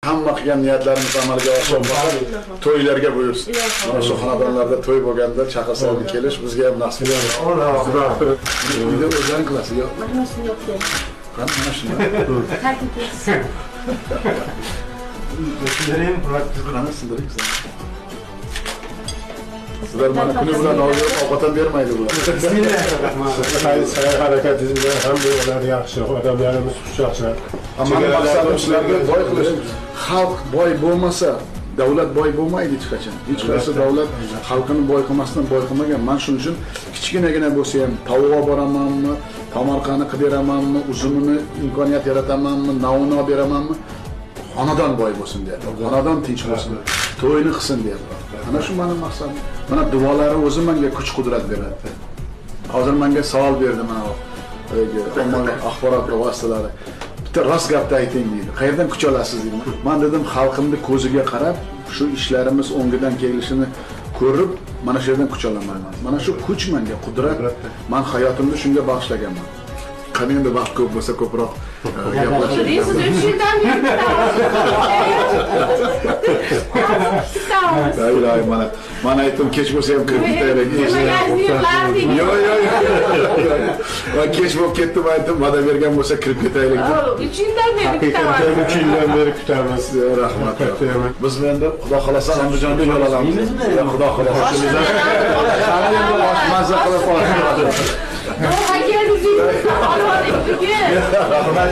Hamma qilgan niyatlarimiz amalga oshib, to'ylarga buyursin. Mana shu xonadonlarda to'y bo'lganda chaqirsa kelish bizga ham nasib. Uyda o'zlaring qilasiz, yo'q? Mashinasini yopgan. Qani mana shuni. Tartib etsin. Qani sindiring. Sizlar mana kuni bilan olib ovqat ham bermaydi bular. Sa'y harakatingiz bilan hamma ular yaxshi, odamlarimiz xushchaqchaq. Mani maqsadim sizlarga boy qilish. Xalq boy bo'lmasa, davlat boy bo'lmaydi hech qachon. Hech qaysi davlat xalqini boy qilmasdan boy qilmagan. Men shuning uchun kichkinagina bo'lsa ham tovuq olib boramanmi, tomorqani qilib beramanmi, uzumini imkoniyat yaratamanmi, novini olib beramanmi, xonadon boy bo'lsin deyapman. Xonadon tinch bo'lsin, to'yini qilsin deyapman. Ana shu meni maqsadim. Mana duolari o'zi menga kuch-qudrat beradi. Hozir menga savol berdi mana ommaviy axborot vositalari. Bitta rost gapni ayting deydi. Qayerdan kuch olasiz deydi. Men dedim, xalqimni ko'ziga qarab, shu ishlarimiz o'ngidan kelishini ko'rib, mana shu yerdan kuch olaman. Mana shu kuch menga qudrat. Men hayotimni shunga bag'ishlaganman. Qani endi vaqt ko'p bo'lsa ko'proq gaplashamiz. Deysiz 3 yildan beri kutamiz. Iloyim, mana aytdim, kech bo'lsa ham kirib ketaylik. Yo'q, yo'q, yo'q. Va kech bo'lib ketdi, aytdim, va'da bergan bo'lsa kirib ketaylik deb. 3 yildan beri kutamiz. 3 yildan beri kutamiz. Rahmat. Biz endi Xudo xolasa Andijonga yo'l olamiz. Xudo xolasa. Qani endi osh mazza qilib osh. To'g'ri keldingiz. Olib bugun. Rahmat.